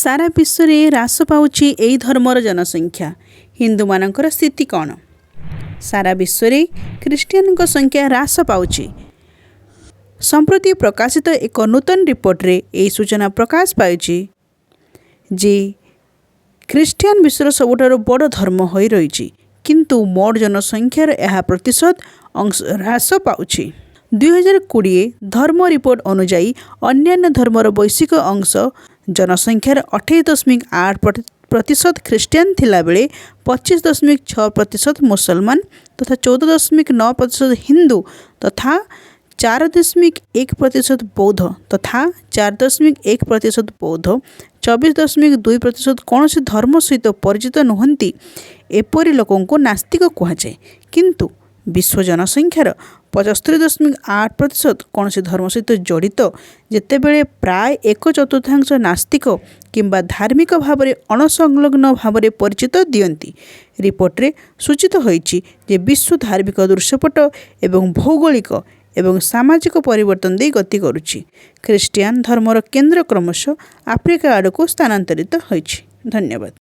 ସାରା ବିଶ୍ୱରେ ହ୍ରାସ ପାଉଛି ଏହି ଧର୍ମର ଜନସଂଖ୍ୟା, ହିନ୍ଦୁମାନଙ୍କର ସ୍ଥିତି କ'ଣ? ସାରା ବିଶ୍ୱରେ ଖ୍ରୀଷ୍ଟିଆନଙ୍କ ସଂଖ୍ୟା ହ୍ରାସ ପାଉଛି। ସମ୍ପ୍ରତି ପ୍ରକାଶିତ ଏକ ନୂତନ ରିପୋର୍ଟରେ ଏହି ସୂଚନା ପ୍ରକାଶ ପାଇଛି ଯେ ଖ୍ରୀଷ୍ଟିଆନ ବିଶ୍ୱର ସବୁଠାରୁ ବଡ଼ ଧର୍ମ ହୋଇ ରହିଛି, କିନ୍ତୁ ମୋଟ ଜନସଂଖ୍ୟାର ଏହା ପ୍ରତିଶତ ଅଂଶ ହ୍ରାସ ପାଉଛି। 2020 ଧର୍ମ ରିପୋର୍ଟ ଅନୁଯାୟୀ, ଅନ୍ୟାନ୍ୟ ଧର୍ମର ବୈଶ୍ୱିକ ଅଂଶ ଜନସଂଖ୍ୟାର 28.8% ଖ୍ରୀଷ୍ଟିଆନ ଥିଲାବେଳେ 25.6% ମୁସଲମାନ ତଥା 14.9% ହିନ୍ଦୁ ତଥା 4.1% ବୌଦ୍ଧ ତଥା 4.1% ବୌଦ୍ଧ, 24.2% କୌଣସି ଧର୍ମ ସହିତ ପରିଚିତ ନୁହନ୍ତି। ଏପରି ଲୋକଙ୍କୁ ନାସ୍ତିକ କୁହାଯାଏ। କିନ୍ତୁ ବିଶ୍ୱ ଜନସଂଖ୍ୟାର 75.8% କୌଣସି ଧର୍ମ ସହିତ ଜଡ଼ିତ, ଯେତେବେଳେ ପ୍ରାୟ ଏକ ଚତୁର୍ଥାଂଶ ନାସ୍ତିକ କିମ୍ବା ଧାର୍ମିକ ଭାବରେ ଅଣସଂଲଗ୍ନ ଭାବରେ ପରିଚିତ ଦିଅନ୍ତି। ରିପୋର୍ଟରେ ସୂଚିତ ହୋଇଛି ଯେ ବିଶ୍ୱ ଧାର୍ମିକ ଦୃଶ୍ୟପଟ ଏବଂ ଭୌଗୋଳିକ ଏବଂ ସାମାଜିକ ପରିବର୍ତ୍ତନ ଦେଇ ଗତି କରୁଛି। ଖ୍ରୀଷ୍ଟିଆନ ଧର୍ମର କେନ୍ଦ୍ର କ୍ରମଶଃ ଆଫ୍ରିକା ଆଡ଼କୁ ସ୍ଥାନାନ୍ତରିତ ହୋଇଛି। ଧନ୍ୟବାଦ।